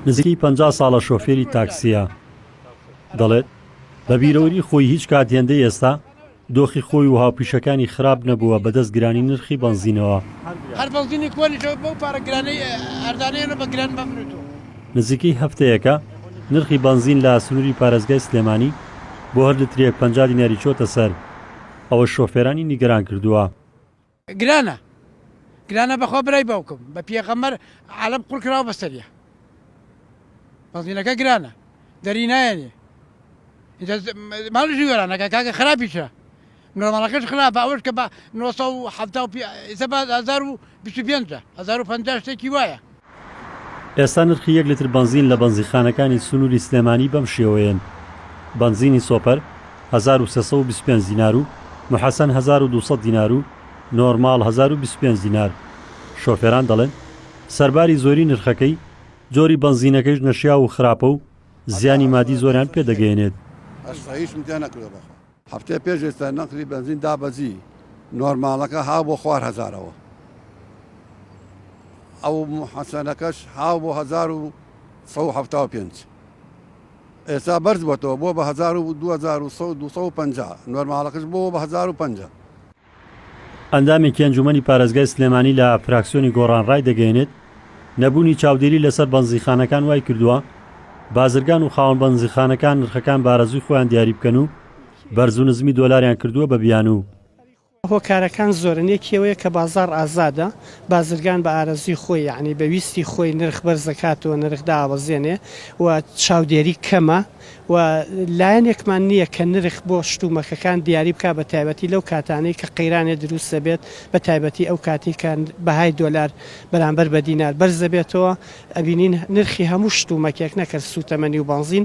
نزیکەی 50 ساڵە شۆفێری تاکسییە، دەڵێت، بە بیرەوەری خۆی هیچ کات هێندەی ئێستا دۆخی خۆی و هاوپیشەکانی خراپ نەبووە بەدەست گرانی نرخی بەنزینەوە. نزیکەی هەفتەیەکە نرخی بەنزین لە سنووری پارێزگای سلێمانی بۆ هەر لترێک 50 دیناری چۆتە سەر، ئەوەش شۆفێرانی نیگەران کردووە. گرانە گرانە بەخوا برای باوکم بە پێغەمبەر عالەم قوڕ کراوە بەسەریا بەنزینەکە گرانە دەری نایەنێ ماڵیشی وێرانەکە کاکە خراپیشە نۆرماڵەکەش خراپە ئەوەش کە بە 970 ئێستا بە 1025 1050 شتێکی وایە. ئێستا نرخی یەک لیتر بەنزین لە بەنزینخانەکانی سنووری سلێمانی بەم شێوەیەن، بەنزینی سۆپەر 1325 دینار و موحەسەن 1200 دینار و نۆرماڵ 1025 دینار. شۆفێران دەڵێن، سەرباری زۆری نرخەکەی، جۆری بەنزینەکەیش نەشیاو و خراپە و زیانی مادی زۆریان پێدەگەیەنێت. هەفتەی پێش ئێستا نرخی بەنزین دابەزی نۆرماڵەکە هاو بۆ خوار هەزارەوە ئەو حەسەنەکەش هاو بۆ 1975 ئێستا بەرز بۆتەوە بۆ بە 1950 نۆرماڵەکەش بۆ بە 1050. ئەندامێکی ئەنجومەنی پارێزگای سلێمانی لە فراکسیۆنی گۆڕان ڕایدەگەیەنێت، نەبوونی چاودێری لەسەر بەنزینخانەکان وایکردووە بازرگان و خاوەن بەنزینخانەکان نرخەکان بە ئارەزووی خۆیان دیاری بکەن و بەرز و نزمی دۆلاریان کردووە بە بیانوو. هۆکارەکان زۆرن، یەکی ئەوەیە کە بازاڕ ئازادە، بازرگان بە ئارەزووی خۆی یەعنی بە ویستی خۆی نرخ بەرز دەکاتەوە نرخ دائەبەزێنێ و چاودێری کەمە و لایەنێکمان نییە کە نرخ بۆ شتومەکەکان دیاری بکات بە تایبەتی لەو کاتانەی کە قەیرانێ دروست دەبێت بە تایبەتی ئەو کاتەی کە بەهای دۆلار بەرامبەر بە دینار بەرز دەبێتەوە ئەبینین نرخی هەموو شتومەکێک نەک هەر سوتەمەنی و بەنزین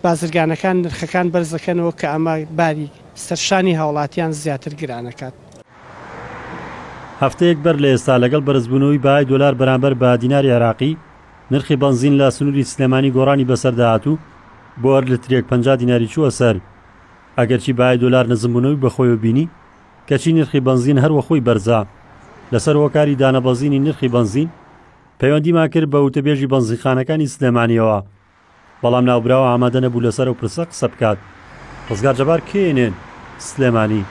بازرگانەکان نرخەکان بەرز دەکەنەوە کە ئەمە باری سەرشانی هاوڵاتیان زیاتر گران ئەکات. هەفتەیەک بەر لە ئێستا لەگەڵ بەرزبوونەوەی بەهای دۆلار بەرامبەر بە دیناری عێراقی، نرخی بەنزین لە سنووری سلێمانی گۆڕانی بەسەردا هات و بۆ هەر لترێک 50 دیناری چووە سەر. ئەگەرچی بەهای دۆلار نزمبوونەوەی بەخۆیەوە بینی، کەچی نرخی بەنزین هەر وەخۆی بەرزە. لەسەر هۆکاری دانەبەزینی نرخی بەنزین، پەیوەندیمان کرد بە وتەبێژی بەنزینخانەکانی سلێمانییەوە، بەڵام ناوبراو ئامادە نەبوو لەسەر ئەو پرسە قسە بکات. ڕزگار جەبار، KNN، سلێمانی.